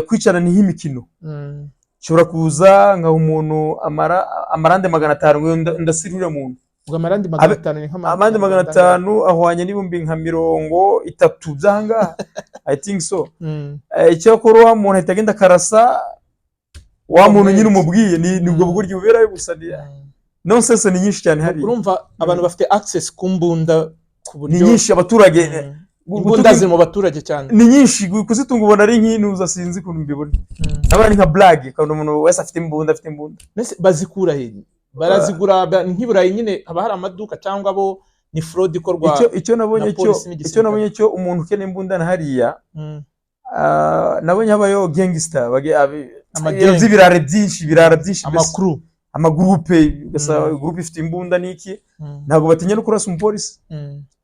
Kwicana ni nk'imikino. Nshobora kuza nkaha umuntu amarande 500 ngo ndasira uriya muntu. Ubwo amarandi 500 ni nk'ama Amande 500 ahwanye n'ibihumbi nka 30 by'ahangaha, I think so. Icyakora wa muntu ahita agenda akarasa wa muntu nyine umubwiye. Ni ubwo buryo buberayo gusa, ni nonsense, ni nyinshi cyane hariya. Urumva abantu bafite access ku mbunda ku Ni buryo nyinshi, abaturage Imbunda ziri mu baturage cyane. Ni nyinshi, kuzitunga ubona ari nk'intuza, sinzi ukuntu mbibona. Aba ari nka blague, ukabona umuntu wese afite imbunda, afite imbunda. Mbese bazikura he? Barazigura nk'i Burayi nyine haba hari amaduka, cyangwa bo ni fraud ikorwa Icyo nabonye na cyo polisi n'igisirikare? Icyo nabonye cyo, umuntu ukeneye imbunda na hariya, nabonye habayo gangster Amagang. Ibintu by'ibirara byinshi, ibirara byinshi mbese. Amakuru. Amagurupe, ugasanga gurupe ifite imbunda n'iki. Ntabwo batinya no kurasa umupolisi.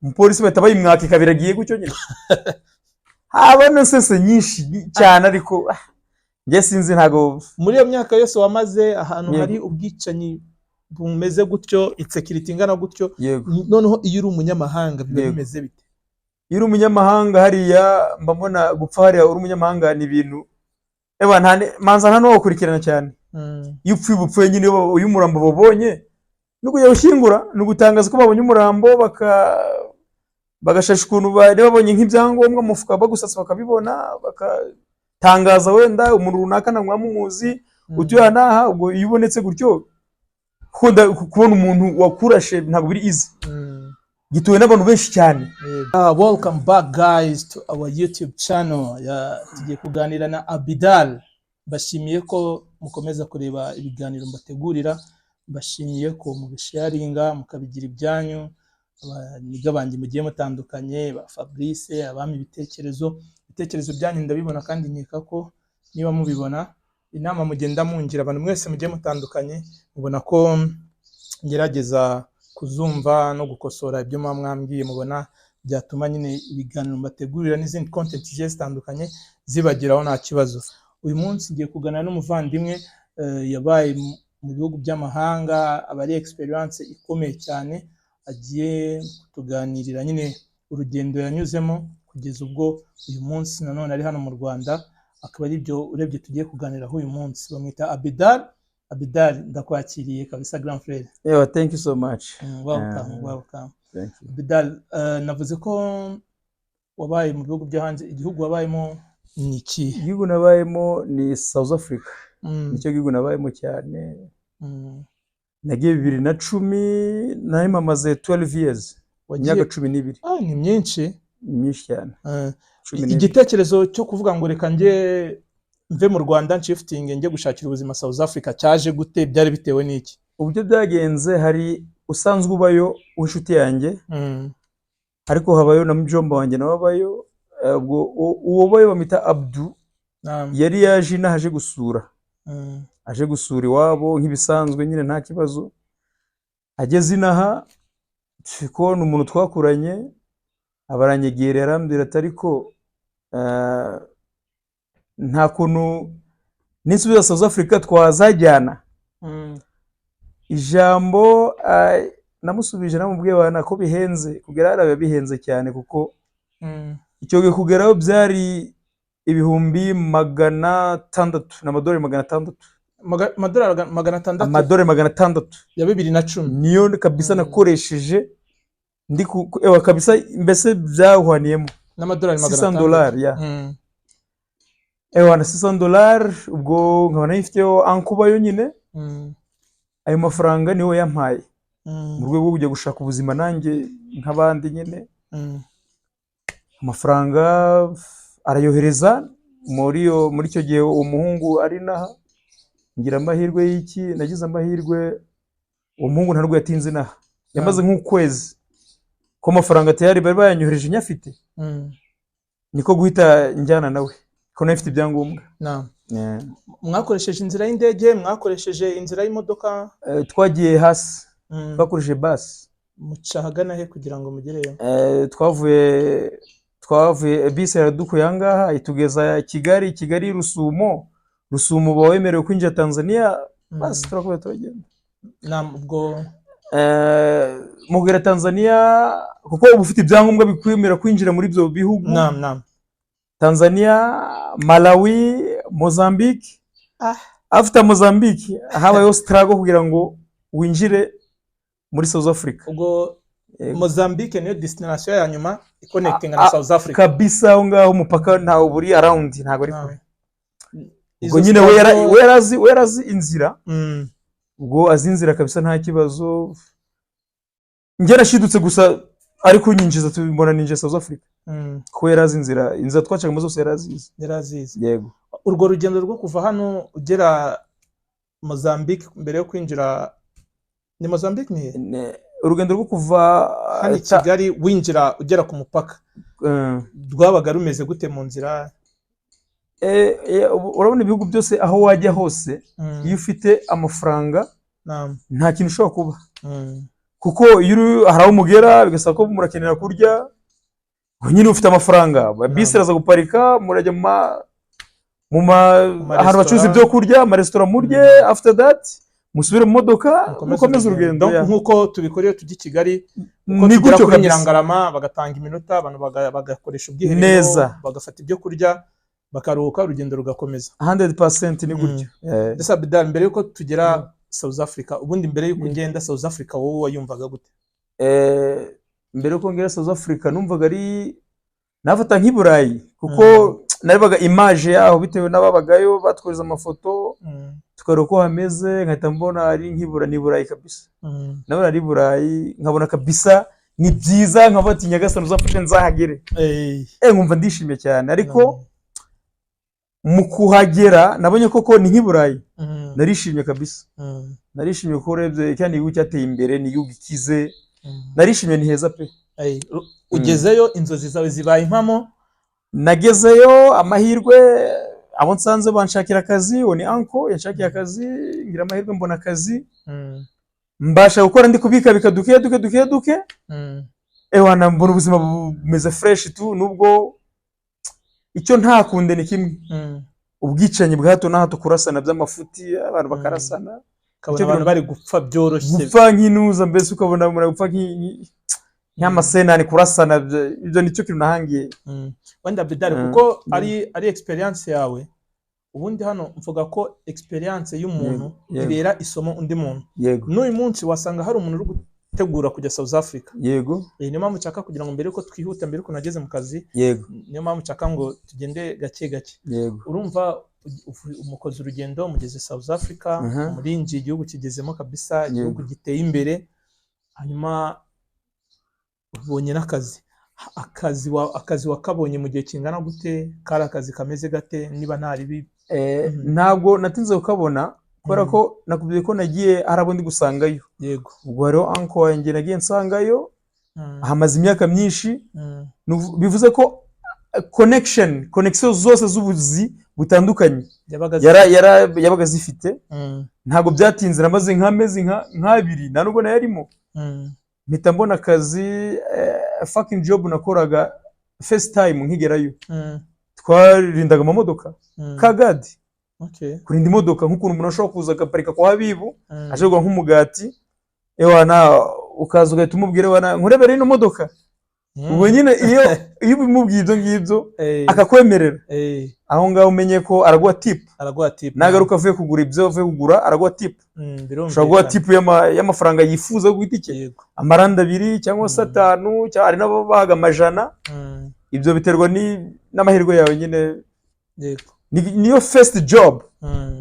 Umupolisi bahita bayimwaka ikaba iragiye gutyo nyine. Haba nonsense nyinshi cyane, ariko njye sinzi, ntabwo. Muri iyo myaka yose wamaze ahantu Yego. hari ubwicanyi bumeze gutyo, insecurity ingana gutyo, Yego. noneho iyo uri umunyamahanga biba bimeze bite? Iyo uri umunyamahanga hariya, mba mbona gupfa hariya uri umunyamahanga ni ibintu ewa nta manza nta n'uwakurikirana cyane. Iyo upfuye uba upfuye nyine. Iyo umurambo babonye ni ukujya gushyingura, ni ugutangaza ko babonye umurambo, bagashasha ukuntu bari babonye nk'ibyangombwa mu mufuka, bagusatsa bakabibona, bakatangaza wenda umuntu runaka ntabwo mumuzi, utuye aha n'aha. Ubwo iyo ubonetse gutyo, kubona umuntu wakurashe ntabwo biri easy. Gituwe n'abantu benshi cyane. Welcome back guys to our YouTube channel. Tugiye kuganira na Abidal. Mbashimiye ko mukomeza kureba ibiganiro mbategurira, mbashimiye ko mubisharinga mukabigira ibyanyu. Abaniga banjye mugiye mutandukanye, ba Fabrice, abami ibitekerezo, ibitekerezo byanyu ndabibona, kandi nkeka ko niba mubibona, inama mugenda mungira, abantu mwese mugiye mutandukanye, mubona ko ngerageza kuzumva no gukosora ibyo muba mwambwiye, mubona byatuma nyine ibiganiro mbategurira n'izindi content zigiye zitandukanye zibageraho nta kibazo. Uyu munsi ngiye kuganira n'umuvandimwe, yabaye mu bihugu by'amahanga, aba ari experience ikomeye cyane, agiye kutuganirira nyine urugendo yanyuzemo kugeza ubwo uyu munsi nanone ari hano mu Rwanda, akaba ari byo urebye tugiye kuganiraho uyu munsi. Bamwita Abidal. Abidal, ndakwakiriye kabisa, grand frère. Yeah, thank you so much. Welcome. Welcome. Thank you. Abidal, navuze ko wabaye mu bihugu byo hanze. Igihugu wabayemo ni ikihe? Igihugu nabayemo ni South Africa. Nicyo gihugu nabayemo cyane. Nagiye 2010, nari mamaze 12 years. Wagiye Imyaka 12. Ah, ni myinshi. Ni myinshi cyane. 12. Igitekerezo cyo kuvuga ngo reka njye mve mu Rwanda, nshiftinge njye gushakira ubuzima South Africa, cyaje gute? Byari bitewe n'iki? Uburyo byagenze, hari usanzwe ubayo w'inshuti yanjye, ariko habayo na mujomba wanjye nawe abayo. Ubwo uwo ubayo bamwita Abdu. Yari yaje inaha aje gusura, aje gusura iwabo nk'ibisanzwe nyine, nta kibazo. Ageze inaha, ko ni umuntu twakuranye, abaranyegera, arambwira ati: "Ariko nta kuntu ninsubiza South Africa twazajyana?" Ijambo namusubije, namubwiye bana ko bihenze kugera hariya, biba bihenze cyane, kuko icyo gihe kugeraho byari 600,000, ni amadolari 600. Amadolari 600? Amadolari 600. Ya 2010? Niyo kabisa nakoresheje ndi ewa kabisa, mbese byahwaniyemo N'amadolari magana 600 atandatu. Dolari ya ewa na $600. Ubwo nkaba nayifiteho ankubayo nyine. Ayo mafaranga niyo yampaye mu rwego rwo kujya gushaka ubuzima nanjye nk'abandi nyine. Amafaranga arayohereza muri icyo gihe uwo muhungu ari inaha. Ngira amahirwe y'iki? Nagize amahirwe, uwo muhungu ntabwo yatinze inaha, yamaze nk'ukwezi, ko amafaranga tayari bari bayanyohereje nyafite. Niko guhita njyana nawe, ko nawe mfite ibyangombwa. Naam. Yeah. Mwakoresheje inzira y'indege, mwakoresheje inzira y'imodoka? Twagiye hasi. Twakoresheje basi. Muca ahagana he kugira ngo mugereyo? Twavuye, bisi yaradukuye aha ngaha itugeza Kigali, Kigali Rusumo, Rusumo uba wemerewe kwinjira Tanzania. Basi turakomeza turagenda. Naam, ubwo Mu kugera Tanzania, kuko uba ufite ibyangombwa bikwemera kwinjira muri ibyo bihugu. Naam. Tanzania, Malawi, Mozambique. After Mozambique habayeho struggle kugira ngo winjire muri South Africa. Ubwo Yego. Mozambique niyo destination ya nyuma iconnectinga na South Africa? Kabisa, aho ngaho umupaka ntawo buri around, ntabwo ari kure. Izo Ubwo nyine we we yarazi inzira. Ubwo azi inzira kabisa, nta kibazo. Njye nashidutse gusa ari kunyinjiza, tubibona ninjiye South Africa, kuko yari azi inzira, inzira twacagamo zose yari azizi. Yari azizi. Yego. Urwo rugendo rwo kuva hano ugera Mozambique, mbere yo kwinjira, ni Mozambique, ni he? Urugendo rwo kuva Hano i Kigali winjira ugera ku mupaka, rwabaga rumeze gute mu nzira? Urabona ibihugu byose, aho wajya hose, iyo ufite amafaranga, nta kintu ushobora kuba, kuko iyo uri hari aho mugera bigasaba ko murakenera kurya. Ubwo nyine ufite amafaranga, bisi iraza guparika, murajya mu ma ahantu bacuruza Maresitora. ibyo kurya, amaresitora, murye, after that musubire mu modoka, mukomeze urugendo. Donc, nk'uko tubikora iyo tujya i Kigali, uko Ni tugera gutyo kuri kabisa. Nyirangarama bagatanga iminota, abantu bagakoresha ubwiherero, Neza. bagafata ibyo kurya, bakaruhuka, urugendo rugakomeza. 100% ni gutyo. Mbese Abidal, mbere yuko tugera South Africa, ubundi mbere yuko ugenda South Africa, wowe wayumvaga gute? Mbere yuko ngera South Africa, numvaga ari nafata nk'i Burayi, kuko narebaga image yaho bitewe n'ababagayo batwohereza amafoto, tukareba uko hameze, nkahita mbona ari nk'ibura, ni Burayi kabisa. Nabona ari Burayi, nkabona kabisa ni byiza, nkavuga ati: "Nyagasani, uzafashe nzahagere." Nkumva ndishimye cyane, ariko mu kuhagera nabonye koko ni nk'i Burayi. Narishimye kabisa. Narishimye kuko urebye cyane igihugu cyateye imbere, ni igihugu gikize. Narishimye, ni heza pe. Ugezeyo inzozi zawe zibaye impamo? Nagezeyo amahirwe, abo nsanze banshakira akazi. Uwo ni uncle yanshakiye akazi, ngira amahirwe mbona akazi, mbasha gukora, ndi kubikabika duke duke duke duke. Ewana, mbona ubuzima bumeze fresh tu, nubwo icyo ntakunde ni kimwe, ubwicanyi bwa hato na hato, kurasana by'amafuti, abantu bakarasana. Ukabona Icyo abantu bari gupfa byoroshye. Gupfa nk'inuza mbese, ukabona umuntu gupfa nk'amasenani, kurasana, ibyo nicyo kintu nahangiye. Wenda Abidal, kuko ari experience yawe, ubundi hano mvuga ko experience y'umuntu ibera isomo undi muntu. N'uyu munsi wasanga hari umuntu uri gutegura kujya South Africa. Niyo mpamvu nshaka kugira ngo mbere yuko twihuta, mbere yuko nageze mu kazi, niyo mpamvu nshaka ngo tugende gake gake. Urumva umukoze urugendo, mugeze South Africa, murinjiye, igihugu kigezemo kabisa, igihugu giteye imbere, hanyuma ubonye n'akazi. Akazi wakabonye mu gihe kingana gute? Kari akazi kameze gate, niba nta ribi? Ntabwo natinze kukabona, kubera ko nakubwiye ko nagiye hari abo ndi gusangayo. Ubwo hariho uncle wanjye nagiye nsangayo, ahamaze imyaka myinshi. Bivuze ko connection zose z'ubuzi butandukanye yabaga yabaga zifite. Ntabwo byatinze, namaze nk'amezi nk'abiri, nta nubwo nayarimo, mpita mbona akazi. Fucking job nakoraga first time nkigerayo, twarindaga amamodoka, kagadi, kurinda imodoka, nk'ukuntu umuntu ashobora kuza agaparika kwa Habibu, aje kugura nk'umugati, ewana, ukaza ugahita umubwira: "Ewana, nkurebere ino modoka." Ubwo nyine iyo ubimubwiye ibyo ngibyo, akakwemerera, aho ngaho umenye ko araguha tip. Araguha tip. Nagaruka avuye kugura ibyo avuye kugura, araguha tip. Ushobora guha tip y'amafaranga yifuza ku giti cye, amaranda 2 cyangwa se 5, cyangwa hari n'ababahaga amajana. Ibyo biterwa n'amahirwe yawe nyine. Niyo first job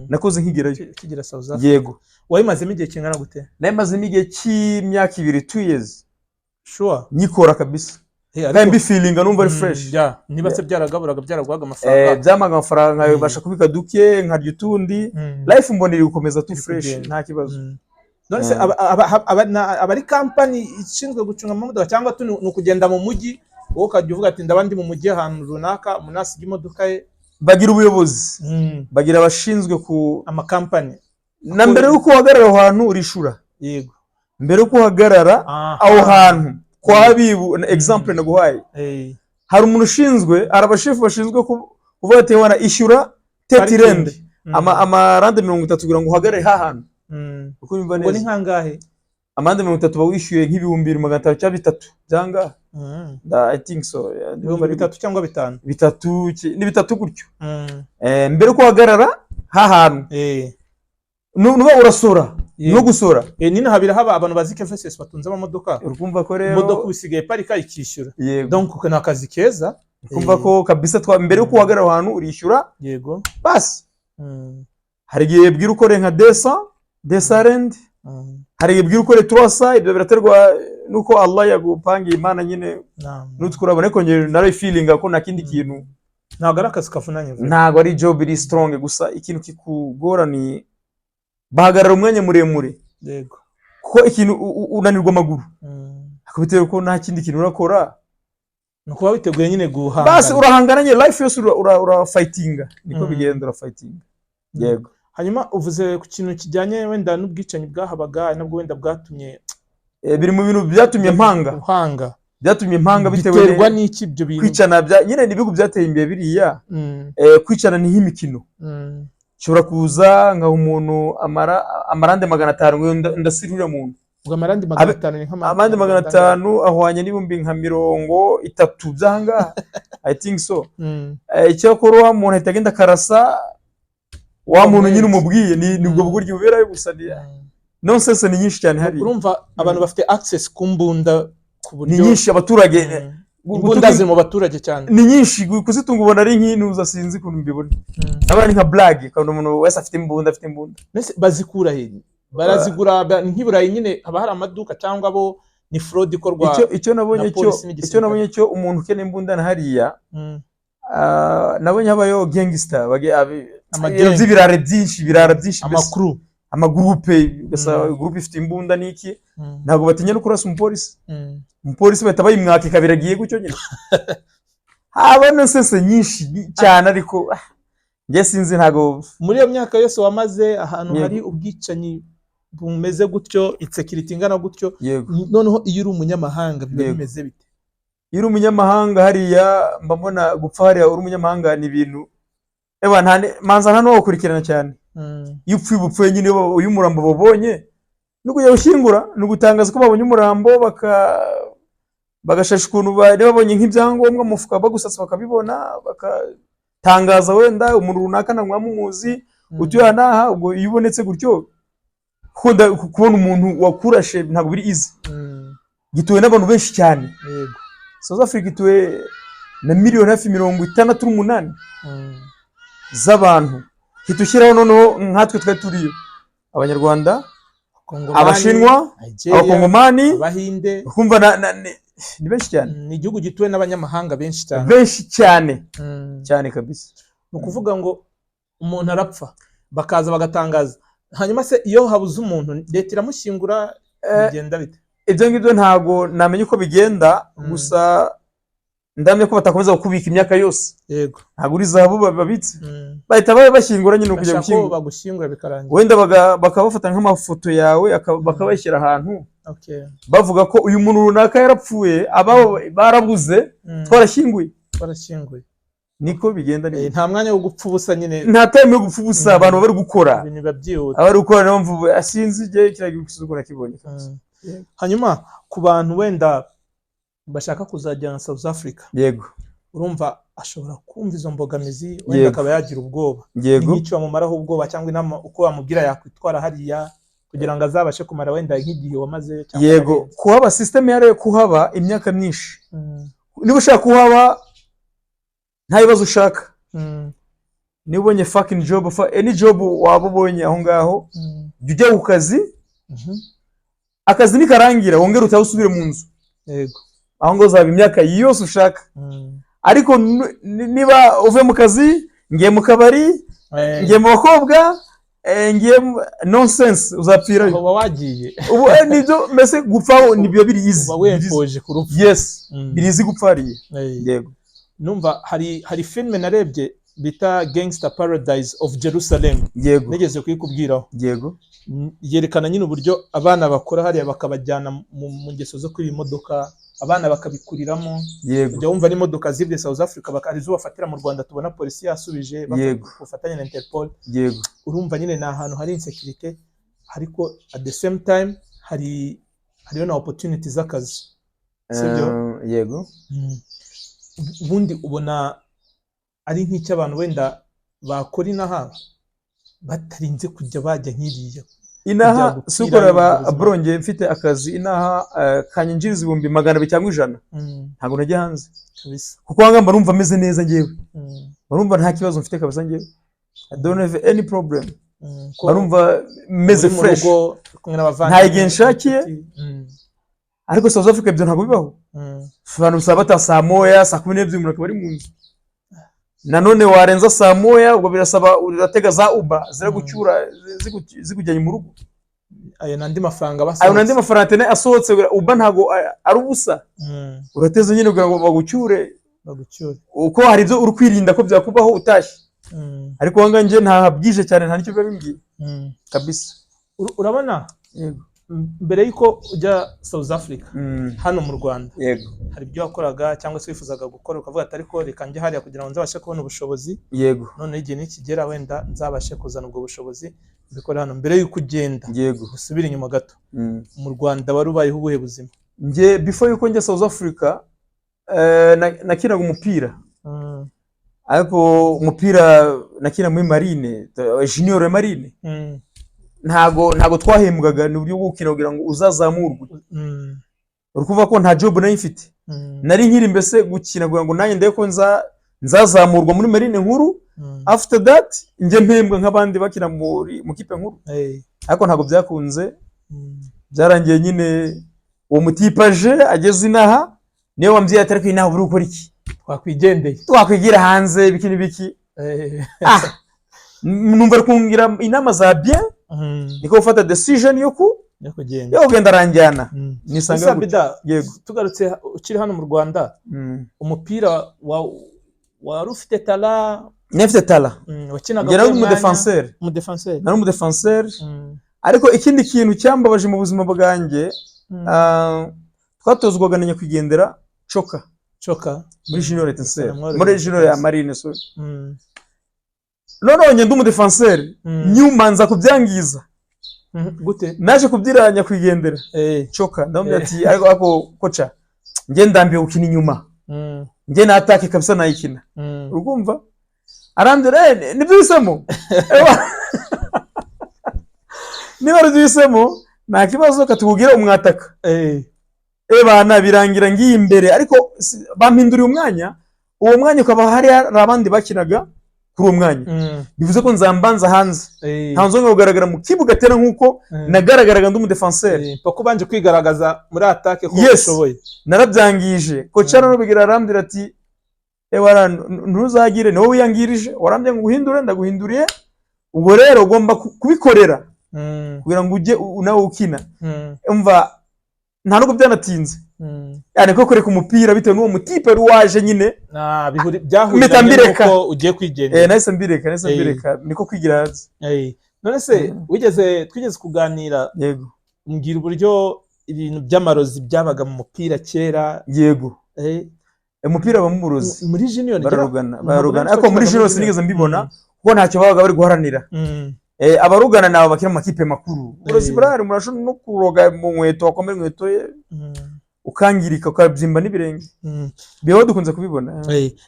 nakoze nkigerayo. Kigira South Africa? Yego. Wayimazemo igihe kingana gute? Nayimazemo igihe cy'imyaka 2, 2 years, nyikora kabisa, kandi mbifeelinga, numva ari fresh. Yeah. Niba se byaragaburaga, byaraguhaga amafaranga? Byampaga amafaranga, nkabasha kubika duke, nkarya utundi. Life mbona iri gukomeza tu Iri fresh, kugenda. nta kibazo. None se aba ari kampani ishinzwe gucunga amamodoka, cyangwa tu ni ukugenda mu mujyi, wowe ukajya uvuga ati: "Ndaba ndi mu mujyi ahantu runaka," umuntu asiga imodoka ye? Bagira ubuyobozi, bagira abashinzwe ku Amakampani. Na mbere y'uko uhagarara aho hantu urishura. Mbere y'uko uhagarara aho hantu kwa Habibu, na example naguhaye, hari umuntu ushinzwe, hari abashefu bashinzwe kuvuga ati: "Wana, ishyura 30 Parking. rand, amarande 30 kugira ngo uhagarare ha hantu." Uko yumva Ubwo ni neza. nkangahe? Amande 30 uba wishyuye nk'ibihumbi 2,500 cyangwa 3 byanga. I think so. Yeah, ndumva ibihumbi ari 3 cyangwa 5. Bitatu, ni 3 gutyo. Mbere uko uhagarara hahantu nuba urasora no gusora. Nino habira haba abantu bazi KFS batunze amamodoka. Urumva ko rero Imodoka usigaye parika ikishyura. Yego. Donc ni akazi keza. Kumva ko kabisa twa mbere yuko uhagarara aho hantu urishyura. Basi hari igihe bwira ukore nka 200 rand, hari igihe bwira ukore 300. Ibyo biraterwa nuko Allah yagupangiye, Imana nyine. Nutwo urabona, ariko njye narayifilinga ko nta kindi kintu. Ntabwo ari akazi kavunanye vuba. Ntabwo ari job iri strong, gusa ikintu kikugora ni bahagarara umwanya muremure, kuko ikintu unanirwa amaguru, bitewe ko nta kindi kintu urakora. Ni ukuba witeguye nyine guhangana. Basi urahangana nyine, life yose ura fightinga, niko bigenda, urafightinga, yego. Hanyuma uvuze ku kintu kijyanye wenda n'ubwicanyi bwahabaga, nabwo wenda bwatumye Biri mu bintu byatumye mpanga. Uhanga. Byatumye mpanga bitewe Biterwa n'iki ibyo bintu? Kwicana bya nyine ni ibihugu byateye imbere biriya. Kwicana ni nk'imikino. Nshobora kuza nkaha umuntu amarande 500 ngo ndasira uriya muntu. Ubwo amarandi 500 ni nk'ama Amande 500 ahwanye n'ibihumbi nka 30 by'ahangaha, I think so. Icyakora wa muntu ahita agenda akarasa wa muntu nyine umubwiye. Ni ubwo buryo buberayo gusa, ni nonsense ni nyinshi cyane hariya. Urumva abantu bafite access ku mbunda ku buryo Ni nyinshi, abaturage Imbunda ziri mu baturage cyane. Ni nyinshi, kuzitunga ubona ari nk'intuza, sinzi ukuntu mbibona. Aba ari nka blague, ukabona umuntu wese afite imbunda, afite imbunda. Mbese bazikura he? Barazigura nk'i Burayi nyine haba hari amaduka, cyangwa bo ni fraud ikorwa Icyo nabonye na cyo polisi n'igisirikare? Icyo nabonye cyo, umuntu ukeneye imbunda na hariya, nabonye habayo gangster Ama ibintu gang. by'ibirara byinshi, ibirara byinshi mbese. Amakuru. Amagurupe, ugasanga gurupe ifite imbunda n'iki. Ntabwo batinya no kurasa umupolisi. Umupolisi bahita bayimwaka ikaba iragiye gutyo nyine. Haba nonsense nyinshi cyane, ariko njye sinzi, ntabwo. Muri iyo myaka yose wamaze ahantu Yego. hari ubwicanyi bumeze gutyo, insecurity ingana gutyo, Yego. noneho iyo uri umunyamahanga biba bimeze bite? Iyo uri umunyamahanga hariya, mba mbona gupfa hariya uri umunyamahanga ni ibintu ewa nta manza nta n'uwagukurikirana cyane. Iyo upfuye uba upfuye nyine. Iyo umurambo babonye ni ukujya gushyingura, ni ugutangaza ko babonye umurambo, bagashasha ukuntu bari babonye nk'ibyangombwa mu mufuka bagusatse bakabibona, bakatangaza wenda umuntu runaka ntabwo mwamuzi utuye aha n'aha. Ubwo iyo ubonetse gutyo, kunda kubona umuntu wakurashe ntabwo biri easy. Gituwe n'abantu benshi cyane. South Africa ituwe na miliyoni hafi 68 z'abantu. Hita ushyiraho noneho nkatwe twari turiyo, Abanyarwanda, Kongomani, Abashinwa, Nigeria, Abakongomani, Abahinde. Ukumva ni benshi cyane. Ni igihugu gituwe n'abanyamahanga benshi cyane. Benshi cyane, cyane kabisa. Ni ukuvuga ngo umuntu arapfa bakaza bagatangaza. Hanyuma se iyo habuze umuntu, leta iramushyingura? Bigenda bite? Ibyo ngibyo ntabwo namenya uko bigenda. Gusa ndamya ko batakomeza kukubika imyaka yose. Ntabwo uri zahabu babitse. Bahita bashyingura nyine, ukujya Bashaka ko gushyingura. bagushyingura bikarangira. Wenda bakaba bafata nk'amafoto yawe, bakabashyira ahantu bavuga ko uyu muntu runaka yarapfuye, ababo barabuze, twarashyinguye. Twarashyinguye. Niko bigenda. Nta mwanya wo gupfa ubusa nyine. Nta time yo gupfa ubusa. Abantu bari gukora. Ibintu biba byihuta. Abari gukora, niyo mpamvu asinzi igihe kiragira igisubizo nakibonye. Hanyuma ku bantu wenda bashaka kuzajyana South Africa, urumva ashobora kumva izo mbogamizi, wenda akaba yagira ubwoba. Nk'icyo wamumaraho ubwoba cyangwa inama uko wamubwira yakwitwara hariya kugira ngo azabashe kumara wenda nk'igihe wamaze cyangwa arenze. Kuhaba, system yariyo kuhaba imyaka myinshi. Niba ushaka kuhaba nta bibazo ushaka, niba ubonye fucking job, any job waba ubonye aho ngaho, jya ujya ku kazi. Akazi nikarangira wongere utahe usubire mu nzu. Aho ngaho uzaba imyaka yose ushaka. Ariko niba uvuye mu kazi, ngiye mu kabari, ngiye mu bakobwa, ngiye nonsense, uzapfirayo. Aho uba wagiye. Ubu nibyo mbese, gupfa nibyo biri easy. Uba wempoje ku rupfu. Yes, biri easy gupfa hariya. Yego. Numva hari filime narebye bita Gangster Paradise of Jerusalem. Nigeze kuyikubwiraho. Yerekana nyine uburyo abana bakora hariya, bakabajyana mu ngeso zo kwiba imodoka, abana bakabikuriramo. Ujya wumva n'imodoka zibwe South Africa, hari izo bafatira mu Rwanda, tubona polisi yasubije ku bufatanye na Interpol. Urumva nyine ni ahantu hari insécurité, ariko at the same time hari Hariyo na opportunity z'akazi, sibyo? Yego. Ubundi ubona ari nk'icyo abantu wenda bakora inaha batarinze kujya bajya nk'iriya Inaha kujya si gupfira ukorera ubuzima. Bro, njye mfite akazi inaha kanyinjiriza 200,000 cyangwa 100, ntabwo najya hanze kuko ahangaha mba numva meze neza njyewe. Mba numva nta kibazo mfite kabisa njyewe. I don't have any problem. Ko Mba numva meze uri mu fresh. rugo, kumwe n'abavandimwe, Nta igihe nshakiye. Ariko South Africa ibyo ntabwo bibaho. Abantu usaba bataha saa 1, saa 12, umuntu akaba ari mu nzu. Nanone warenza saa 1, ubwo birasaba uratega za Uber ziragucyura, zikujyanye mu rugo. Ayo n'andi mafaranga Ayo basohotse. n'andi mafaranga tene asohotse. Uber ntabwo ari ubusa. Urateze nyine kugira ngo bagucyure. Bagucyure. Uko hari ibyo uri kwirinda ko byakubaho utashye. Ariko aho ngaho njye nta bwije cyane, nta nicyo biba bimbwiye kabisa. Urabona Yego. mbere y'uko ujya South Africa, hano mu Rwanda hari ibyo wakoraga cyangwa se wifuzaga gukora, ukavuga ati: "Ariko reka njye hariya kugira ngo nzabashe kubona ubushobozi, noneho igihe nikigera wenda nzabashe kuzana ubwo bushobozi mbikore hano." Mbere y'uko ugenda, usubire inyuma gato, mu Rwanda wari ubayeho ubuhe buzima? Njye before yuko njya South Africa, nakinaga umupira, ariko umupira nakina muri Marine, junior ya Marine. Ntago twahembwaga, ni uburyo bwo gukina kugira ngo uzazamurwe. Uri kuvuga ko nta job nari mfite. Nari nkiri mbese gukina kugira ngo nanjye ndebe ko nzazamurwa muri Marine nkuru. After that njye mpembwa nk'abandi bakina mu kipe nkuru. Ariko ntabwo byakunze. Byarangiye nyine uwo mutipe aje ageze inaha, niwe wambwiye ati: "Ariko inaha uri gukora iki?" Twakwigendeye. Twakwigira hanze, ibiki n'ibiki. Ah, numva ari kungira inama za bien. Niko gufata decision yo kugenda. Yo kugenda, aranjyana, nisanga Ese gutyo. Bida, Yego. tugarutse ukiri hano mu Rwanda, umupira wari ufite talent? Nafite talent. Wakinaga Njye nari kuri uwo mwanya? umudefenseur. Umudefenseur. Nari umudefenseur. Ariko ikindi kintu cyambabaje mu buzima bwanjye, twatozwaga na nyakwigendera Coka. Coka. Muri junior Etincelle. Namworoheye. Muri junior ya Marine, sorry. Noneho njye ndi umudefenseur, nyuma nza kubyangiza. Gute? Naje kubyira nyakwigendera Coka, ndamubwira ati: Ariko koca, njye ndambiwe gukina inyuma. Njye natake kabisa, nayikina." Urumva arambwira: "Nibyo uhisemo. Niba ari ibyo uhisemo, nta kibazo, katubwire umwataka." Ebana, birangira ngiye imbere, ariko bampinduriye umwanya. Uwo mwanya ukaba hari abandi bakinaga kuri uwo mwanya. Bivuze ko nzambanza hanze, nta nzongera kugaragara mu kibuga tena nk'uko nagaragaraga ndi umudefenseur. Paka ubanje kwigaragaza muri attaque ko Yes. ushoboye. Narabyangije. Koca rero bigira arambwira ati: "Ewara, ntuzagire, ni wowe wiyangirije. Warambye ngo uguhindure, ndaguhinduriye. Ubwo rero ugomba kubikorera kugira ngo ujye nawe ukina." Umva, nta nubwo byanatinze, yani ko kureka umupira bitewe n'uwo mutipe wari waje nyine. Ah, Mpita byahuriranye mbireka. n'uko ugiye kwigendera. Nahise mbireka, nahise mbireka, niko kwigira hanze. None se wigeze, twigeze kuganira, Yego. umbwira uburyo ibintu by'amarozi byabaga mu mupira kera. Yego. Umupira bamo uburozi. Muri junior Bararugana. ntabwo Bararugana, nari ariko muri twakinaga. Junior sinigeze mbibona, kuko ntacyo babaga bari guharanira. Abarugana ni aba bakina mu makipe makuru. Uburozi burahari, umuntu ashobora no kuroga mu nkweto, wakomera inkweto ye, ukangirika, ukabyimba n'ibirenge. Bibaho, dukunze kubibona.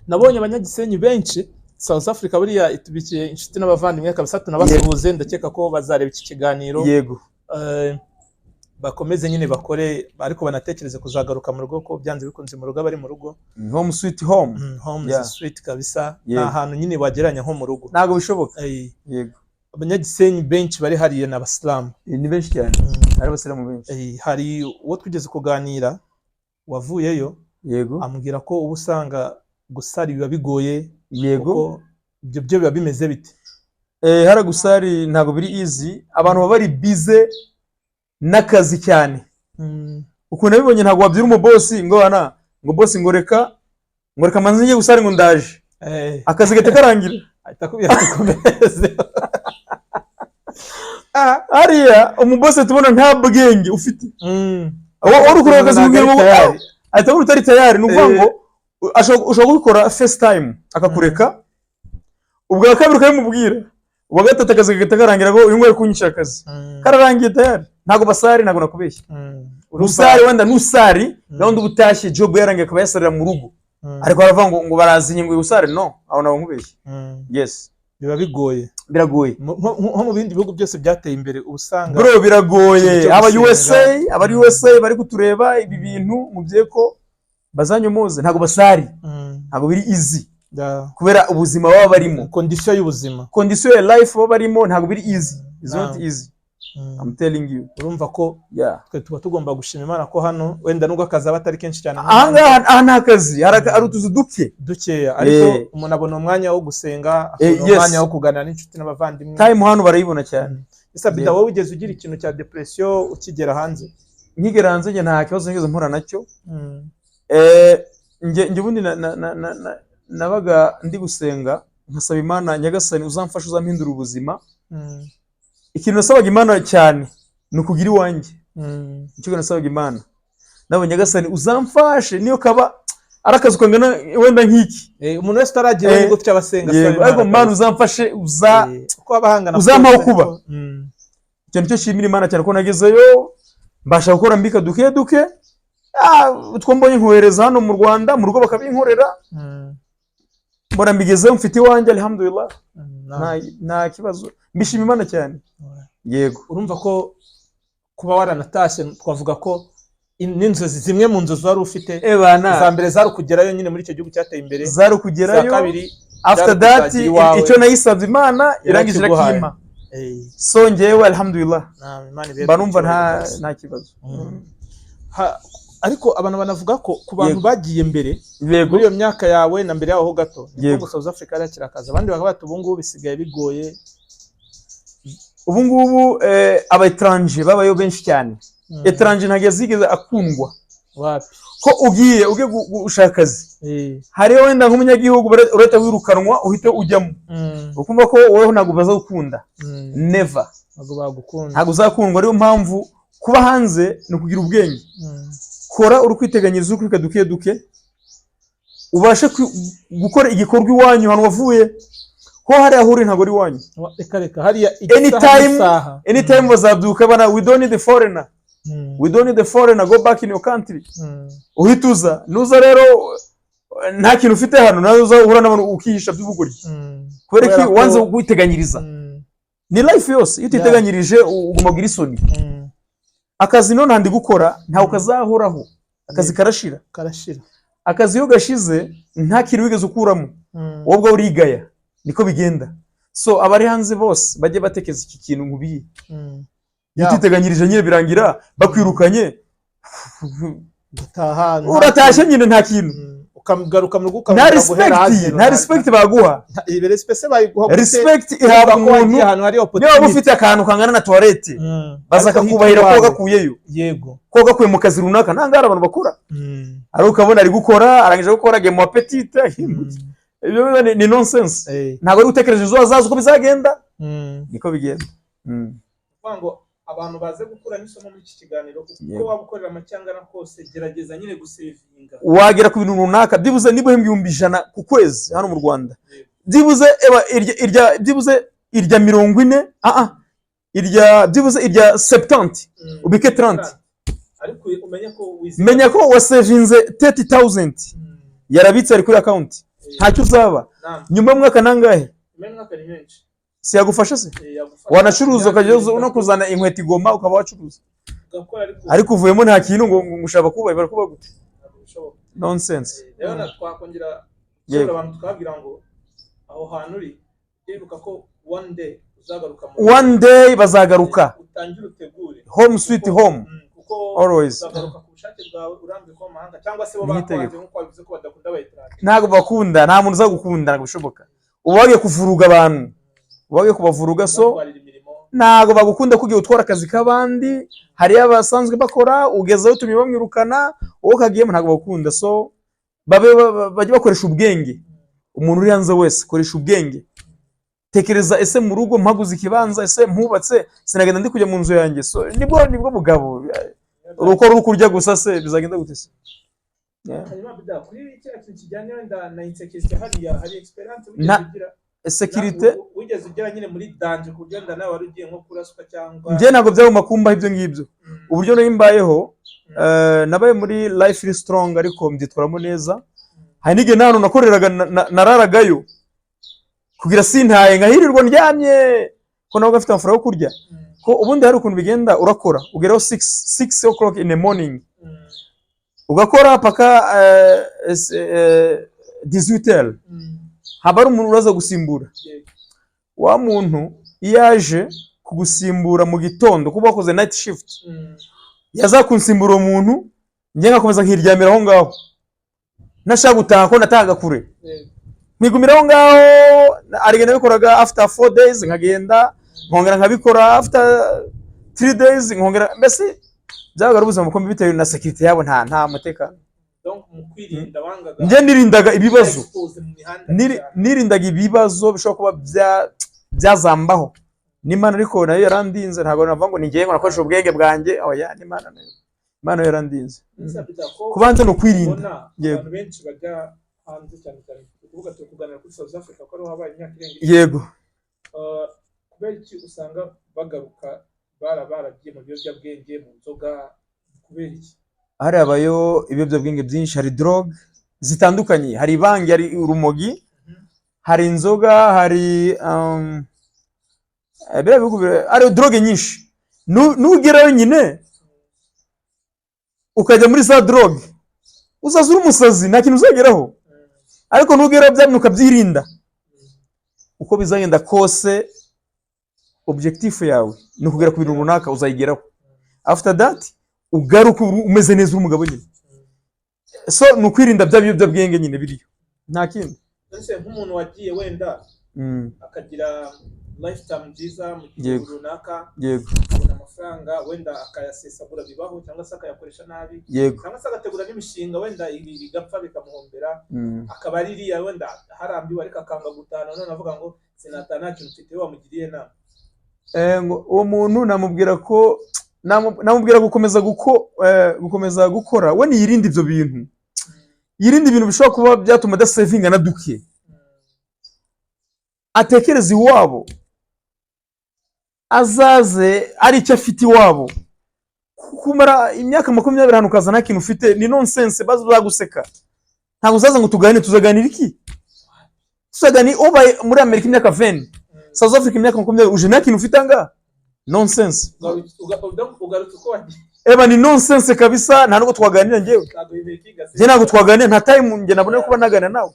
Nabonye abanyagisenyi benshi South Africa buriya itubikiye inshuti n'abavandimwe kabisa, tunabasuhuze, ndakeka ko bazareba iki kiganiro. Yego. Bakomeze nyine bakore, ariko banatekereze kuzagaruka mu rugo, ko byanze bikunze mu rugo abari mu rugo. Home sweet home. Home is sweet kabisa. Nta hantu nyine wagereranya nko mu rugo. Ntabwo bishoboka. Yego. Abanyagisenyi benshi bari hariya ni abasilamu. Ni benshi cyane, hari abasilamu benshi. Hari uwo twigeze kuganira wavuyeyo, ambwira ko uba usanga gusari biba bigoye. Kuko ibyo byo biba bimeze bite? Hara gusari ntabwo biri easy, abantu baba bari busy n'akazi cyane. Ukuntu nabibonye, ntabwo wabyira umubosi ngo ana ngo bosi, ngo reka manze njye gusari, ngo ndaje, akazi gahita karangira. Ahita akubwira ati: "Komereze." Hariya umubosi tubona nta bwenge ufite. Wowe uri kureba akazi, Ntabwo ari kugira ngo tayari. Ahita abona utari tayari. Ni ukuvuga ngo ushobora kubikora first time akakureka, ubwa kabiri ukabimubwira, ubwa gatatu akazi gahita karangira, ngo uyu nguyu ari kunyicira akazi. Kararangiye tayari, ntabwo basari, ntabwo nakubeshya. Gusari wenda nusari gahunda uba utashye, job yarangiye, akaba yasarira mu rugo. Ariko baravuga ngo barazinye ngo usare, no, aho ntabwo nkubeshye. Yes. Biba bigoye. Biragoye. Nko mu bindi bihugu byose byateye imbere uba usanga Bro, biragoye. ikintu cyo Aba gusenga. USA, abari USA bari kutureba, ibi bintu mubye ko bazanyomoze, ntabwo basari. Ntabwo biri easy kubera ubuzima baba barimo. Condition y'ubuzima. Condition ya life baba barimo ntabwo biri easy. It's not easy. I'm telling you. Urumva ko twe tuba tugomba gushima Imana ko hano wenda nubwo akazi aba atari kenshi cyane. Ahangaha, aha nta kazi, hari utuzu duke. Dukeya, ariko umuntu abona umwanya wo gusenga, akabona umwanya wo kuganira n'inshuti n'abavandimwe. Time hano barayibona cyane. Ese Abida, wowe wigeze ugira ikintu cya depression ukigera hanze? Nkigera hanze, njye nta kibazo nigeze mpura nacyo. Njye ubundi nabaga ndi gusenga, nkasaba Imana: "Nyagasani, uzamfasha, uzampindura ubuzima." Ikintu nasabaga Imana cyane ni ukugira iwanjye. Icyo nasabaga Imana nabo: "Nyagasani, uzamfashe niyo kaba ari akazu kangana wenda nk'iki." Umuntu wese utaragira nibwo gutya abasenga asaba Yego, Imana ariko Mana kabisa. uzamfashe uza Uko waba hangana uzampaho kose, kuba. Icyo nicyo nshimira Imana cyane, ko nagezeyo mbasha gukora, mbika duke duke. Utwo mbonye nkohereza hano mu Rwanda, mu rugo bakabinkorera. Mbona mbigezeho, mfite iwanjye, alhamdulillah. Nta kibazo, mbishima Imana cyane, yego. Urumva ko kuba waranatashye, twavuga ko n'inzozi, zimwe mu nzozi wari ufite, Ebana. iza mbere zari ukugerayo nyine muri icyo gihugu cyateye imbere. Zari Iza ukugerayo. kabiri After byari that, kuzagira iwawe. icyo nayisabye Imana irangije Yarakiguhaye. irakimpa. So njyewe alhamdulillah, Naam, Imana ibe mba numva nta icyubahiro. nta kibazo. Ariko abantu banavuga ko ku bantu bagiye mbere muri iyo myaka yawe na mbere yaho ho gato, niko ngo South Africa yari yakiri akazi, abandi bakaba bati ubu ngubu bisigaye bigoye. Ubu ngubu aba étranger babayo benshi cyane. Étranger ntabwo yazigeze akundwa. Wapi. Ko ugiye gushaka akazi, hariyo wenda nk'umunyagihugu, urahita wirukanwa, uhite ujyamo. Ukumva ko wowe ntabwo bazagukunda. Never. Ntabwo bagukunda. Ntabwo uzakundwa. Ariyo mpamvu kuba hanze ni ukugira ubwenge. Kora uri kwiteganyiriza, uri kubika duke duke, ubashe gukora igikorwa iwanyu ahantu wavuye, ko hariya aho uri ntabwo ari iwanyu. Reka reka, hariya Anytime, isaha. anytime bazabyuka bana: "We don't need the foreigner. We don't need the foreigner. Go back in your country." Uhita uza, nuza rero nta kintu ufite hano, nawe uza uhura n'abantu ukihisha by'ubugoryi. Kubera ko wanze kwiteganyiriza. Ni life yose, iyo utiteganyirije uguma kugira isoni. Akazi none ndi gukora ntabwo kazahoraho, akazi karashira. Karashira. Akazi iyo gashize nta kintu wigeze ukuramo, wowe ubwawe urigaya. Niko bigenda. So abari hanze bose bajye batekereza iki kintu nkubiye. Iyo utiteganyirije nyine birangira bakwirukanye. Gutaha Uratashye nyine nta kintu. Ukagaruka mu rugo Nta ukabona respect, guhera hazero. nta respect baguha. Ibi respect se bayiguha gute? Respect ihabwa Urumva ko wagiye umuntu ahantu hari niba waba opportunity. ufite akantu kangana na toilette, baza Ariko kakubahira ko hitwa iwawe. wagakuyeyo, ko wagakuye mu kazi runaka. Nta ngara abantu bakora, ari ukabona ari gukora, arangije gukora, agiye mu mapetite. Ibyo ni nonsense. Ntabwo ari gutekereza ejo hazaza uko bizagenda. Niko bigenda. Kuvuga ngo abantu baze gukuramo isomo muri iki kiganiro, uko waba ukorera amacyangana kose, gerageza nyine gusevinga. Wagera ku bintu runaka, byibuze niba uhembwa 100,000 ku kwezi hano mu Rwanda, byibuze eba irya byibuze irya 40, irya byibuze irya 70, ubike 30. Ariko umenye ko wizigama. Menya ko wasevinze 30,000, yarabitse, ari kuri account, ntacyo uzaba. Nyuma y'umwaka nangahe? Nyuma y'umwaka ni menshi. Si yagufasha se? Yagufasha. Wanacuruza, ukajya Imyaka no kuzana inkweto igoma, ukaba wacuruza. Ugakora, ariko Ariko uvuyemo nta kintu, ngo ushaka kubaha, barakuba gute? Ntabwo bishoboka. Nonsense. Rero na twakongera gusura abantu, tukababwira ngo aho hantu uri, ujye wibuka ko one day uzagaruka mu One day bazagaruka. Utangire utegure. Home sweet home. Kuko Always. uzagaruka ku bushake bwawe, urambiwe kuba mu mahanga, cyangwa se bo Ni bakwanze itegeko. nk'uko wabivuze ko badakunda abayetarage. Ntabwo bakunda, nta muntu uzagukunda, ntabwo bishoboka. Uba wagiye kuvuruga abantu, uba wagiye kubavuruga. So batwarira imirimo. Ntabwo bagukunda kugiye utwara akazi k'abandi. Hariyo abasanzwe bakora, ugezeho utumye bamwirukana, wowe ukagiyemo, ntabwo bagukunda. So babe bajye bakoresha ubwenge. Umuntu uri hanze wese, koresha ubwenge, tekereza: ese mu rugo mpaguze ikibanza, ese mpubatse, sinagenda ndi kujya mu nzu yanjye? So nibwo bugabo. Uruko ruri kurya gusa se, bizagenda gute se? Yeah. Hanyuma Bida, kuri kiriya kintu kijyanye wenda na insecurity hariya, hari experience wigeze ugira? Sécurité. Wigeze ugera nyine muri danger ku buryo wenda nawe wari ugiye nko kuraswa cyangwa? Njye ntabwo byagomba kumbaho ibyo ngibyo. Uburyo nari mbayeho, nabaye muri life iri strong, ariko mbyitwaramo neza. Hari n'igihe nta hantu nakoreraga nararagayo kugira sintaye, nkahirirwa ndyamye ko nabaga mfite amafaranga yo kurya. Ko ubundi hari ukuntu bigenda, urakora ugeraho 6 o'clock in the morning, ugakora paka 18 heures. Haba hari umuntu uraza gusimbura. Wa muntu iyo aje kugusimbura mu gitondo, kuba wakoze night shift, yazakunsimbura uwo muntu, njye ngakomeza nkiryamira aho ngaho, ntashaka gutaha ko natahaga kure. Nkigumira aho ngaho. Arigenda nabikoraga after 4 days, nkagenda nkongera nkabikora after 3 days, nkongera. Mbese byabaga ari ubuzima bukomeye bitewe na sécurité yabo, nta mutekano. Donc mu kwirinda wangaga Njye nirindaga ibibazo. expose mu mihanda cyane. Nirindaga ibibazo bishobora kuba byazambaho n'Imana, ariko nayo yarandinze. Ntabwo navuga ngo ni njyewe ngo nakoresha ubwenge bwanjye, oya, n'Imana nayo, Imana yo yarandinze. Ese Peter, ko Kubanza ni ukwirinda. ubona Yego. abantu benshi bajya hanze, cyane cyane turi kuvuga, turi kuganira kuri South Africa ko ariho habaye imyaka irenga 10. Yego. Kubera iki usanga bagaruka baragiye mu biyobyabwenge, mu nzoga? Kubera iki? Hari habayo ibiyobyabwenge byinshi, hari drogue zitandukanye, hari bangi, hari urumogi, hari inzoga, hari biriya bihugu hari drogue nyinshi. Nugerayo nyine ukajya muri za drogue, uzaza uri umusazi, nta kintu uzageraho. Ariko nugeraho bya bintu ukabyirinda, uko bizagenda kose, objectif yawe ni ukugera ku bintu runaka, uzayigeraho. After that ugaruka umeze neza, uri umugabo nyine. So ni ukwirinda bya biyobyabwenge nyine biriyo, nta kindi. Ese nk'umuntu wagiye wenda akagira lifetime nziza mu gihugu runaka, akabona amafaranga, wenda akayasesagura, bibaho, cyangwa se akayakoresha nabi, cyangwa se agategura n'imishinga, wenda ibi bigapfa bikamuhombera, akaba ari iriya wenda harambiwe ariko akanga gutaha, none avuga ngo sinataha nta kintu mfite, wamugiriye inama? Ngo uwo muntu namubwira ko namubwira gukomeza gukora, we niyirinde ibyo bintu, yirinde ibintu bishobora kuba byatuma adasevinga na duke, atekereze iwabo, azaze ari icyo afite iwabo. Kumara imyaka 20 hano ukaza nta kintu ufite ni nonsense, bazaguseka. Ntabwo uzaza ngo tuganire, tuzaganira iki? Tuzaganira ubaye muri Amerika imyaka 20, South Africa imyaka 20, uje nta kintu ufite ahangaha, nonsense. Ugarutse uko wagiye. Eba ni nonsense kabisa, nta nubwo twaganira njyewe. Ntabwo bimekinga. Njye ntabwo twaganira, nta time njye nabona yo kuba naganira nawe.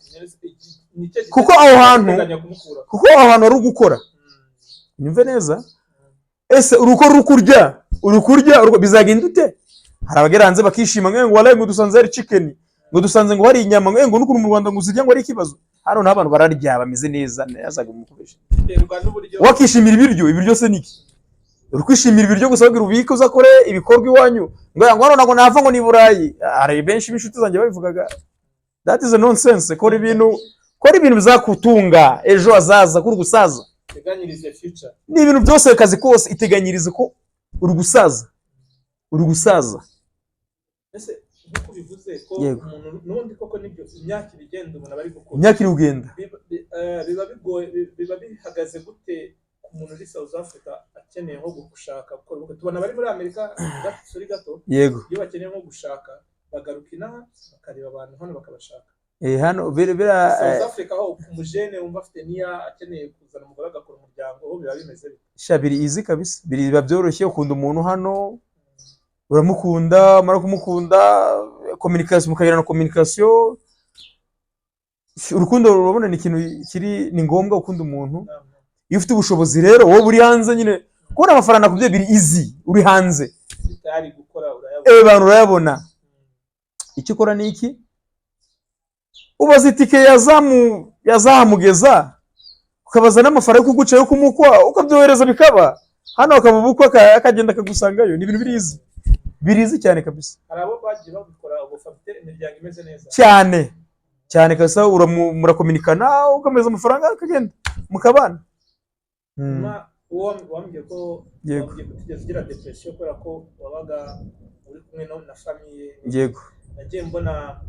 Kuko aho hantu- Kuko aho hantu wari ugukora, nyumve neza, ese urukora uri kurya, uri kurya, bizagenda ute? Hari abagera hanze bakishima ngo walayi, ngo dusanze hari chicken, ngo dusanze ngo hari inyama, ngo n'ukuntu mu Rwanda ngo uzirya ngo ari ikibazo. Hano naho abantu bararya bameze neza, yazaga umukoresha. Biterwa n'uburyo. Wakishimira ibiryo, ibiryo se niki? Uri kwishimira ibiryo gusa, babwira ubike uzakore ibikorwa iwanyu, ngo hano ntabwo nava, ngo ni i Burayi. Hari benshi b'inshuti zanjye babivugaga. That is a nonsense. Kora ibintu bizakutunga ejo hazaza kuri gusaza. Teganyirize future. Ni ibintu byose, akazi kose, iteganyirize ko uri gusaza, uri gusaza. Ese nk'uko ubivuze ko umuntu n'ubundi koko nibyo, imyaka ibigenda umuntu aba ari gukura. Imyaka iri kugenda. Biba bigoye, biba bihagaze gute ku muntu uri South Africa akeneye nko gushaka gukora ubukwe? Tubona abari muri Amerika gato, sorry gato, iyo bakeneye nko gushaka bagaruka inaha bakareba abantu hano bakabashaka. Hano bira South Africa ho ku mujene wumva afite niya akeneye kuzana umugore agakora umuryango, ho biba bimeze bite? Sha, biri easy kabisa, biri biba byoroshye. Ukunda umuntu hano, uramukunda, umara kumukunda, communication, mukagirana communication. Urukundo urabona ni ikintu kiri, ni ngombwa gukunda umuntu. Iyo ufite ubushobozi rero, wowe uri hanze nyine, kubona amafaranga kubyo biri easy uri hanze. Tayari gukora urayabona. Bantu urayabona. Icyo ukora ni iki? Ubaza itike yazahamugeza, ukabaza n'amafaranga yo kuguca, yo kumukwa, ukabyohereza bikaba hano, akaba ubukwe, akagenda akagusangayo. Ni ibintu biri easy, biri easy cyane kabisa. Hari abo bagiye babikora ubu bafite imiryango imeze neza. Cyane cyane kabisa. Murakominikana, ukameza amafaranga, akagenda mukabana. Nyuma uwo wambwiye ko Yego. wambwiye ko utigeze ugira depression kubera ko wabaga uri kumwe na famille. Yego. Nagiye mbona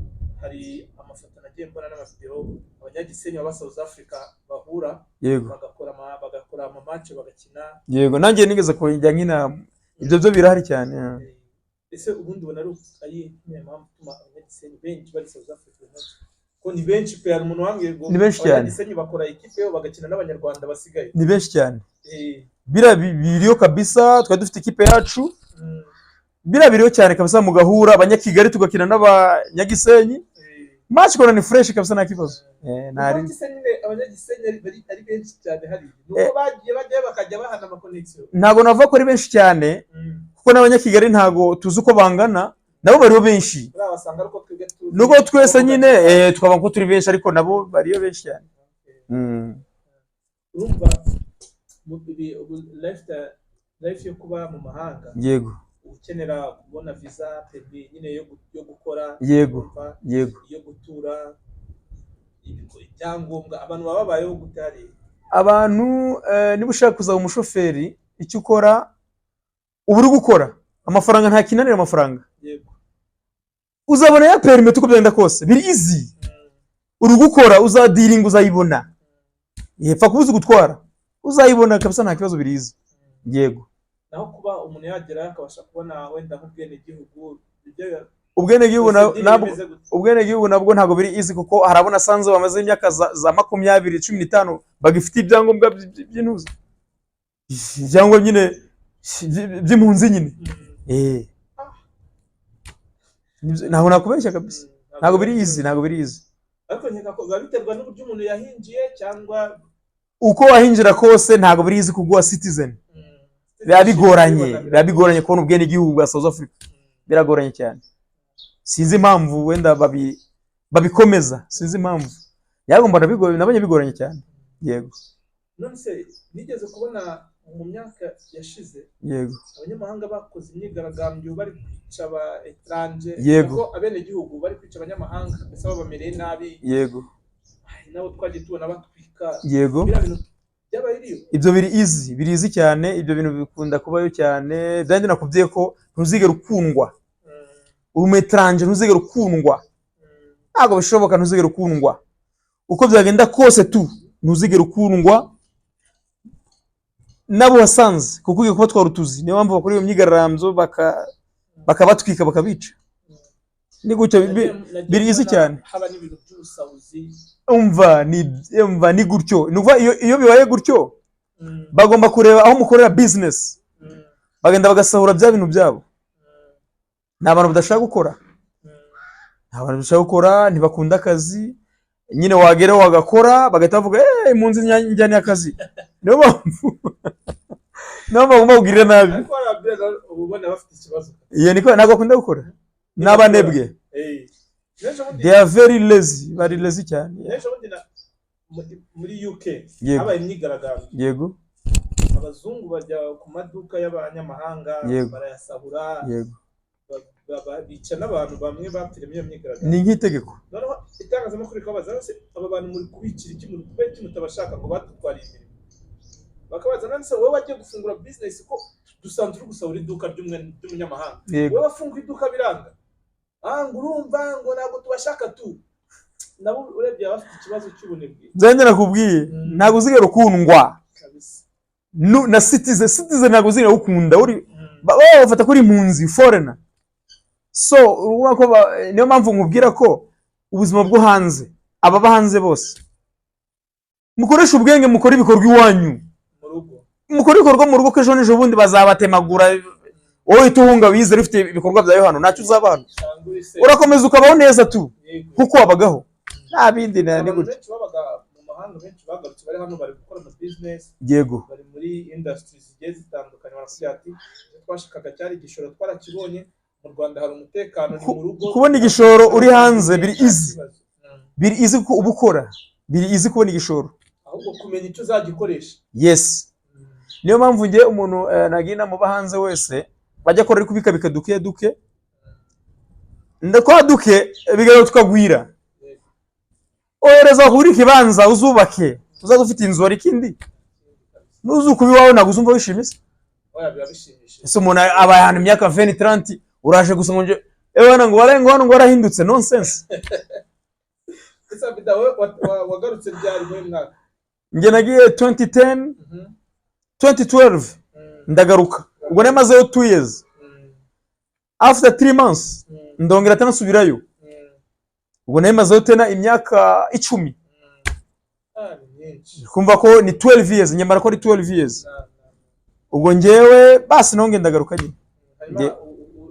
Hari amafoto nagiye mbona n'amavideo, Abanyagisenyi baba South Africa bahura bagakora amamatch, bagakina. Yego, nanjye nigeze kujya nkina. Ibyo byo birahari cyane. Ese ubundi ubona ari iyihe mpamvu ituma Abanyagisenyi benshi bari South Africa uyu munsi? Ko ni benshi pe! Hari umuntu wambwiye ngo Ni benshi cyane. Abanyagisenyi bakora ikipe yo bagakina n'Abanyarwanda basigaye. Ni benshi cyane. Biriya biriyo kabisa. Twari dufite ikipe yacu. Biriya biriyo cyane kabisa, mugahura Abanyakigali tugakina n'Abanyagisenyi. Match ikora ni fresh kabisa, nta kibazo. Ntari Ubundi se nyine Abanyagisenyi ari benshi cyane hariya, ni uko bagiye bajyayo bakajya bahana amaconnection? Ntabwo navuga ko ari benshi cyane, kuko n'Abanyakigali ntabwo tuzi uko bangana, nabo bariho benshi. Buriya wasanga ari uko twebwe tuzi. Nubwo twese nyine twaba ko turi benshi, ariko nabo bariyo benshi cyane. Urumva ubu life yo kuba mu mahanga, ukenera kubona visa, permis nyine yo gukora, urumva, yo gutura, ibyangombwa. Abantu baba babayeho gute hariya? Abantu, niba ushaka kuzaba umushoferi, icyo ukora uba uri gukora amafaranga, nta kinanira amafaranga. Uzabona ya permis uko byagenda kose, biri easy. Uri gukora, uzadiringa, uzayibona. Yepfa kubuza gutwara, uzayibona kabisa, nta kibazo, biri easy, yego. Naho kuba umuntu yagerayo akabasha kubona wenda nk'ubwenegihugu, ibyo Ubwenegihugu procedure nabwo imeze gute? Ubwenegihugu nabwo ntabwo biri easy, kuko hari abo nasanze bamaze imyaka za 20, 15, bagifite ibyangombwa by'intuza, ibyangombwa nyine by'impunzi nyine. Ntabwo nakubeshya kabisa. Ntabwo biri easy, ntabwo biri easy. Ariko nkeka ko biba biterwa n'uburyo umuntu yahinjiye cyangwa Uko wahinjira kose, ntabwo biri easy kuguha citizen. Biba bigoranye, biba bigoranye kubona ubwenegihugu bwa South Africa. Biragoranye cyane. Sinzi impamvu wenda babikomeza, sinzi impamvu. Yagomba nabonye bigoranye cyane, yego. None se nigeze kubona mu myaka yashize abanyamahanga bakoze imyigaragambyo bari kwica aba étranger, kuko abenegihugu bari kwica abanyamahanga, mbese babamereye nabi. Ay, nabo twagiye tubona batwika. Biriya bintu byabaye iriyo? Ibyo biri easy, biri easy cyane. Ibyo bintu bikunda kubayo cyane. Byanjye nakubwiye ko ntuzigera ukundwa. Uri umu étranger, ntuzigera ukundwa. Ntabwo bishoboka, ntuzigera ukundwa uko byagenda kose tu, ntuzigera ukundwa n'abo wasanze, kuko ugiye kubatwara utuzi. Niyo mpamvu bakora iyo myigaragambyo, bakabatwika, bakabica. Ni gutyo Nagiye biri easy kubona cyane. haba n'ibintu by'ubusahuzi. Umva, ni gutyo. Ni ukuvuga iyo bibaye gutyo, bagomba kureba aho mukorera business, bagenda bagasahura bya bintu byabo. Ni abantu badashaka gukora, ni abantu badashaka gukora, ntibakunda akazi nyine. Wageraho wagakora, bagahita bavuga: "Eee, impunzi njyaniye akazi." Niyo mpamvu bagomba kugirira nabi. Ariko hari ababyeyi uba ubona bafite ikibazo. Iyo niko, ntabwo bakunda gukora, ni abanebwe. N'ejo bundi They are very lazy, bari lazy cyane. N'ejo bundi muri UK habaye imyigaragambyo. Abazungu bajya ku maduka y'abanyamahanga, barayasahura, bica n'abantu, bamwe bapfira muri iyo myigaragambyo. Ni nk'itegeko. Noneho itangazamakuru rikabaza: "None se aba bantu muri kubicira iki? Muri kubera iki mutabashaka?" Ngo badutwariye imirimo. Bakabaza: "None se wowe wagiye gufungura business, ko dusanzwe uri gusahura iduka ry'umunyamahanga, wowe wafunguye iduka biranga?" Ah, ngo urumva ngo ntabwo tubashaka tu. Nabo urebye baba bafite ikibazo cy'ubunebwe. Byanjye nakubwiye, ntabwo uzigera ukundwa. Kabisa. Na citizen ntabwo uzigera ukunda uri baba bafata kuri impunzi, foreigner. So urabona ko niyo mpamvu nkubwira ko ubuzima bwo hanze, ababa hanze bose, mukoreshe ubwenge, mukore ibikorwa iwanyu mu rugo. Mukore ibikorwa mu rugo, ko ejo n'ejo bundi bazabatemagura. Wowe uhita uhunga wizere ufite ibikorwa byawe hano, ntacyo uzaba hano. Cyangwa uri se Urakomeza ukabaho neza tu, kuko wabagaho nta bindi ni Abantu gutyo. benshi babaga mu mahanga, benshi bagarutse bari hano, bari gukora ama business, bari muri industries zigiye zitandukanye. Barakubwira ati: "Icyo twashakaga cyari igishoro, twarakibonye. Mu Rwanda hari umutekano, ni mu rugo." Kubona igishoro uri hanze biri Nta easy. kibazo. Biri easy kuko uba ukora, biri easy kubona igishoro. Ahubwo kumenya icyo uzagikoresha. Yes, niyo mpamvu ngiye umuntu nagira inama uba hanze wese, bajya akora ari kubikabika duke duke, ndakwa duke bigaruka tukagwira. Ohereza kuri ikibanza uzubake, uzaza ufite inzu. Hari ikindi, nuzuka iwawe ntabwo uzumva wishimye se? Oya, biba bishimishije. Ese umuntu aba ahantu imyaka 20, 30, uraje gusa ngo nje Ewana, ngo warenga hano ngo warahindutse, nonsense. Ese Abida, wowe wagarutse ryari, muri mwaka? Njye nagiye 2010, 2012. Ndagaruka, ubwo namazeyo 2 years. After 3 months ndongera tena nsubirayo. Ubwo namazeyo tena imyaka 10. Ah, ni myinshi. Kumva ko ni 12 years, nyamara ko ari 12 years. Na. Ubwo njyewe basi nongeye ndagaruka nyine. Hanyuma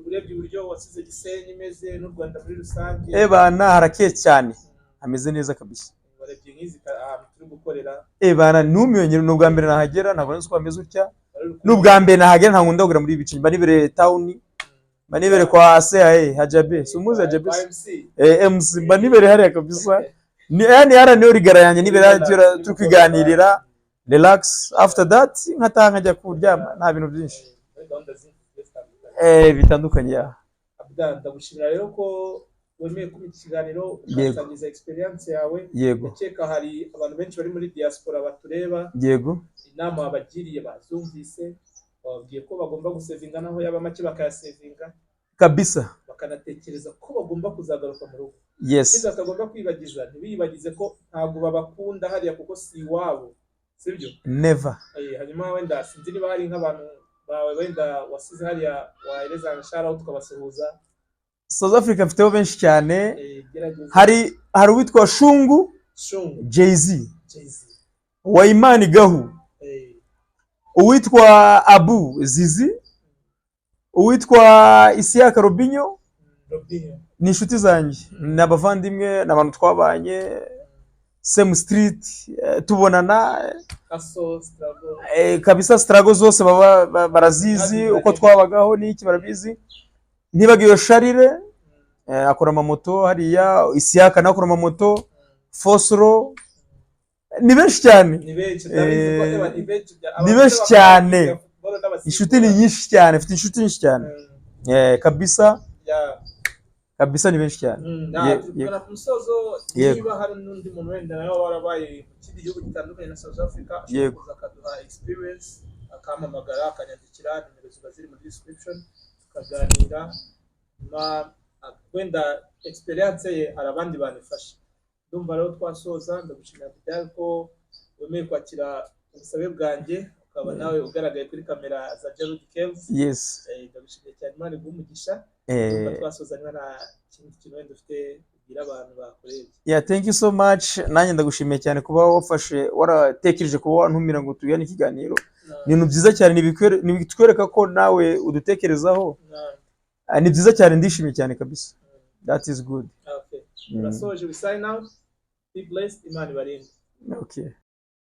urebye uburyo wasize Gisenyi imeze n'u Rwanda muri rusange? Ebana, harakeye cyane, hameze neza kabisa. Warebye nk'izi ahantu turi gukorera? Ebana, numiwe nyine. Ni ubwa mbere nahagera, ntabwo nzi ko hameze utya. Wari uri Ni ubwa mbere nahagera, ntabwo nkunda kugera muri ibi bice. Mba nibereye town, mba nibereye kwa CAE Hajabe, si umuzi Hajabe Kwa se? MC. Eh, MC, mba nibereye hariya kabisa. Ni yani hariya niyo rigara yanjye, nibereye hariya turi kwiganirira, relax. After that nkataha nkajya kuryama, nta bintu byinshi. Muri gahunda zindi zigiye zitandukanye. Eh, bitandukanye, ya. Abda, ndagushimira rero ko wemeye kumpa iki kiganiro, ukasangiza experience yawe. Ndakeka hari abantu benshi bari muri diaspora batureba. Inama wabagiriye bazumvise, bababwiye ko bagomba gusevinga, naho yaba make bakayasevinga, bakanatekereza ko bagomba kuzagaruka mu rugo. Ikindi batagomba kwibagiza, ntibiyibagize ko ntabwo babakunda hariya kuko si iwabo, sibyo? Never. Hanyuma wenda sinzi niba hari nk'abantu bawe wenda wasize hariya wahereza shout tukabasuhuza. South Africa mfiteho benshi cyane. Gerageza. Hari uwitwa Shungu. Shungu. Jay-Z. Jay-Z. Waimani Gahu. Uwitwa Abu Zizi, uwitwa Isiyaka Robinho. Robinho. Ni inshuti zanjye, ni abavandimwe, ni abantu twabanye same street, tubonana. Kaso Struggle. Kabisa, struggle zose baba barazizi, uko twabagaho n'iki barabizi. Ntibagiwe Sharire, akora amamoto hariya. Isiyaka nawe akora amamoto. Fosro, ni benshi cyane. Ni benshi, ndabizi ko ni benshi Ni benshi cyane. Inshuti ni nyinshi cyane, mfite inshuti nyinshi cyane. Kabisa. Kabisa, ni benshi cyane. Turi kugana ku musozo. Niba hari n'undi muntu wenda nawe warabaye mu kindi gihugu gitandukanye na South Africa, ashobora kuza akaduha experience, akampamagara, akanyandikira, nimero ziba ziri muri description, tukaganira. Nyuma wenda experience ye hari abandi bantu ifasha. Ndumva rero twasoza. Ndagushimira, Vidal, ko wemeye kwakira ubusabe bwanjye, ukaba nawe ugaragaye kuri kamera za Gerald Kems. Ndagushimiye cyane, Imana iguhe umugisha. Ndumva twasoza, niba nta kindi kintu wenda ufite ubwira abantu bakurebye. Yeah, thank you so much. Nanjye ndagushimiye cyane kuba wafashe, waratekereje kuba wantumira ngo tugirane ikiganiro. Ni ibintu byiza cyane, ni ibitwereka ko nawe udutekerezaho. Ah, ni byiza cyane, ndishimye cyane kabisa. That is good. Okay. Turasoje, we sign out. Be blessed, Imana ibarinde. Okay.